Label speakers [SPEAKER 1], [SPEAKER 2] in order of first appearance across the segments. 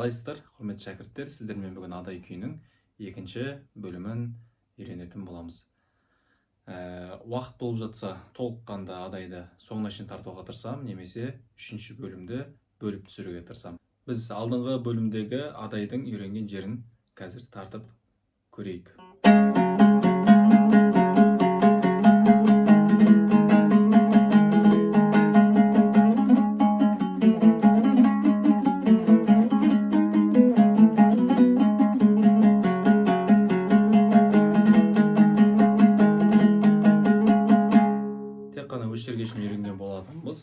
[SPEAKER 1] Қалайсыздар, құрметті шәкірттер? Сіздермен бүгін Адай күйінің екінші бөлімін үйренетін боламыз. Уақыт болып жатса, толыққанды Адайды соңына шейін тартуға тырысамын, немесе үшінші бөлімді бөліп түсіруге тырысамын. Біз алдыңғы бөлімдегі Адайдың үйренген жерін қазір тартып көрейік. Тек қана осы жерге шейін үйренген болатынбыз.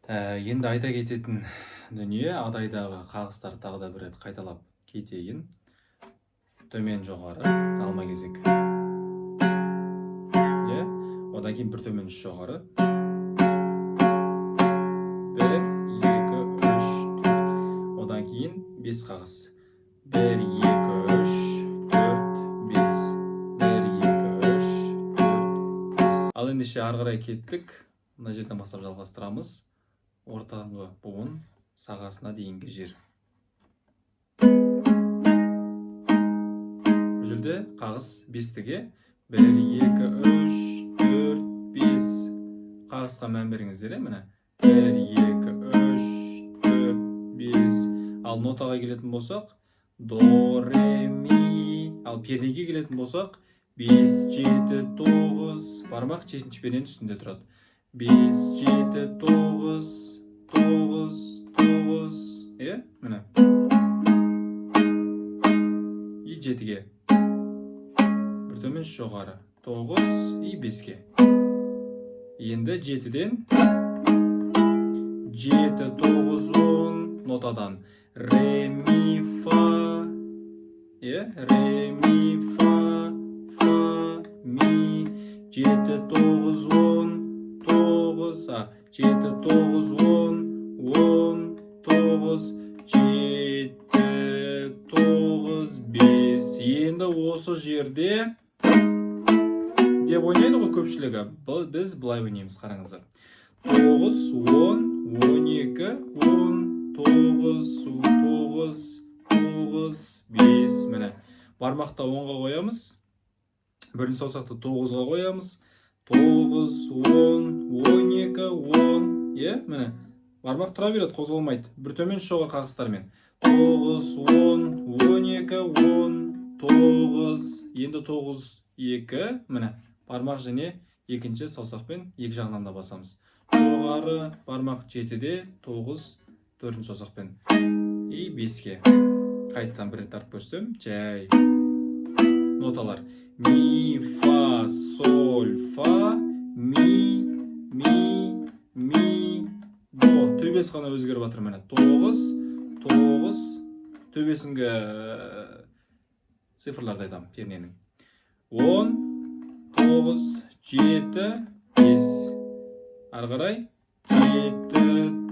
[SPEAKER 1] Енді айта кететін дүние, Адайдағы қағыстарды тағы да бір рет қайталап кетейін. Төмен жоғары, алма кезек. Иә, одан кейін бір төмен үш жоғары. 1, 2, 3, 4. Одан кейін 5 қағыс. 1, 2, 3, 4, 5. 1, 2, 3, 4, 5. Ал ендеше ары қарай кеттік. Мына жерден бастап жалғастырамыз. Ортаңғы буын сағасына дейінгі жер. Бұл жерде қағыс бестіге 1, 2, 3, 4, 5. Қағысқа мән беріңіздер, міне. 1, 2, 3, 4, 5. Ал нотаға келетін болсақ, до, ре, ми. Ал пернеге келетін болсақ, 5, 7, 9. Бармақ жетінші перненің үстінде тұрады. 5, 7, 9, 9, 9. Иә, міне. И 7-ге. Бір төмен үш жоғары. 9 и 5-ке. Енді 7-ден 7, 9, 10 нотадан ре, ми, фа. Иә, ре, ми, фа, фа, ми. 7, 9, 10, 9, а, 7, 9, 10, 10, 9, 7, 9, 5. Енді осы жерде деп ойнайды ғой көпшілігі. Біз былай ойнаймыз, қараңыздар. 9, 10, 12, 10, 9, 9, 9, 5. Міне, бармақты 10-ға қоямыз. Бірінші саусақты 9-ға қоямыз. 9, 10, 12, 10. Иә, міне. Бармақ тұра береді, қозғалмайды. Бір төмен үш жоғары қағыстармен. 9, 10, 12, 10, 9. Енді 9, 2. Міне, бармақ және екінші саусақпен екі жағынан да басамыз. Жоғары бармақ 7-де, 9, төртінші саусақпен. И 5-ке. Қайтадан бір рет тартып көрсем, жай. Ноталар. Ми, фа, соль, фа, ми, ми, ми, до. Төбесі ғана өзгеріп жатыр міне. 9, 9, төбесінгі цифрларды айтамын перненің. 10, 9, 7, 5. Ары қарай 7,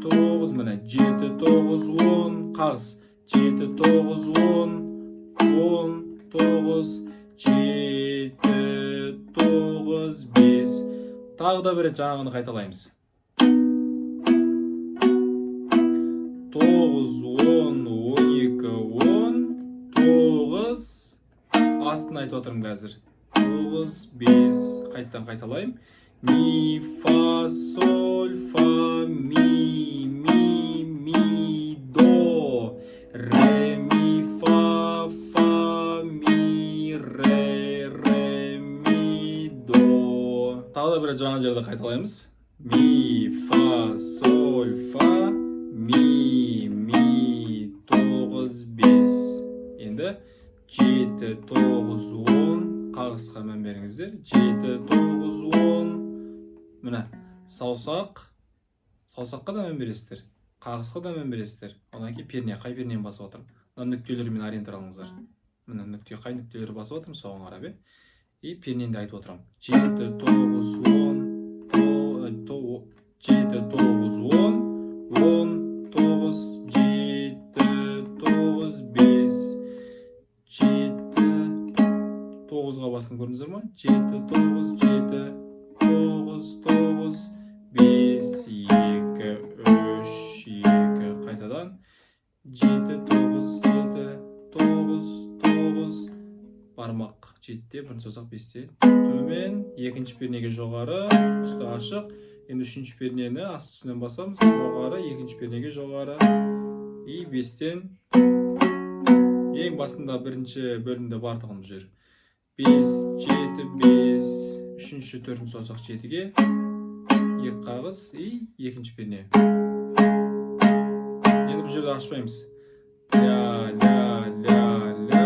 [SPEAKER 1] 9, міне 7, 9, 10, қағыс. 7, 9, 10, 10, 9, 7, 9, 5. Тағы да бір рет жаңағыны қайталаймыз. 9, 10, 12, 10, 9. Астын айтып отырмын қазір. 9, 5. Қайтадан қайталаймын. Ми, фа, соль, фа, ми, ми, ми, до. Ре, ми, фа, фа, ми, ре, ре, ми, до. Тағы да бір рет жаңа жерде қайталаймыз. Ми, фа, соль, фа, ми, ми, 9, 5. Енді 7, 9, 10. Қағысқа мән беріңіздер. 7, 9, 10. Міне, саусақ. Саусаққа да мән бересіздер. Қағысқа да мән бересіздер. Одан кейін перне, қай пернені басып жатырмын. Мына нүктелермен ориентир алыңыздар. Міне нүкте, қай нүктелер басып жатырмын, соған қарап, е. И пернені де айтып отырамын. 7, 9, 10, 7, 9, 10, 10, 9, 7, 9, 5, 7, 9-ға бастым, көрдіңіздер ма? 7, 9, 7, 9, 9, 5, 2, 3, 2, қайтадан 7, 9. Бармақ жетіде, бірінші саусақ бесте. Төмен, екінші пернеге жоғары, үсті ашық. Енді үшінші пернені асты үстінен басамыз. Жоғары, екінші пернеге жоғары. И бестен ең басында бірінші бөлімде бар тұғын бұл жер. 5, 7, 5, үшінші, төртінші саусақ жетіге, екі қағыс и екінші перне. Енді бұл жерде ашпаймыз. Ля, ля, ля, ля.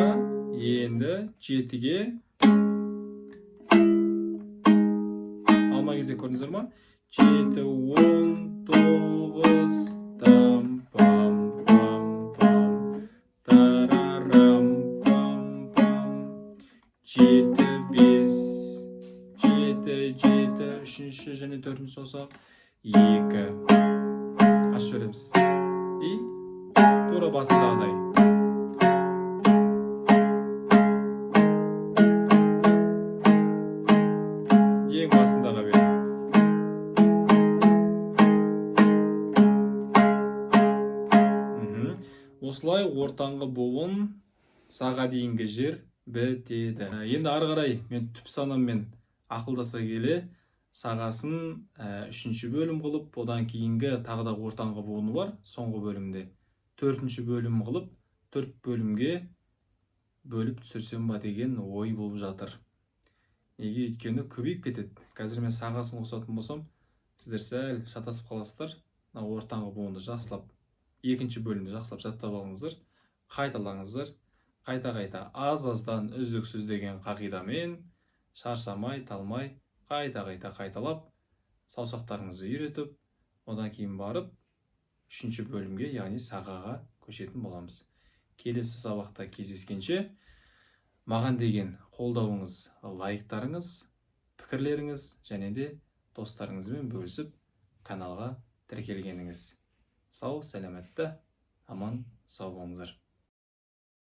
[SPEAKER 1] Енді жетіге алма кезек, көрдіңіздер ма? 7, 10, 9, там, пам, пам, пам, тарарам, пам, пам. 7, 5, 7, 7, үшінші және төртінші саусақ, 2. Ашып жібереміз. И тура басындағыдай. Ең басындағы бет. Осылай ортаңғы буын саға дейінгі жер бітеді. Енді ары қарай мен түп санаммен ақылдаса келе сағасын үшінші бөлім қылып, одан кейінгі тағы да ортаңғы буыны бар соңғы бөлімде төртінші бөлім қылып, төрт бөлімге бөліп түсірсем ба деген ой болып жатыр. Неге? Өйткені көбейіп кетеді. Қазір мен сағасын қосатын болсам, сіздер сәл шатасып қаласыздар. Мына ортаңғы буынды жақсылап, екінші бөлімді жақсылап жаттап алыңыздар, қайталаңыздар, қайта-қайта, аз-аздан, үздіксіз деген қағидамен шаршамай, талмай, қайта-қайта қайталап, саусақтарыңызды үйретіп, одан кейін барып үшінші бөлімге, яғни сағаға көшетін боламыз. Келесі сабақта кездескенше маған деген қолдауыңыз, лайктарыңыз, пікірлеріңіз және де достарыңызбен бөлісіп, каналға тіркелгеніңіз. Сау, сәлеметті, аман, сау болыңыздар.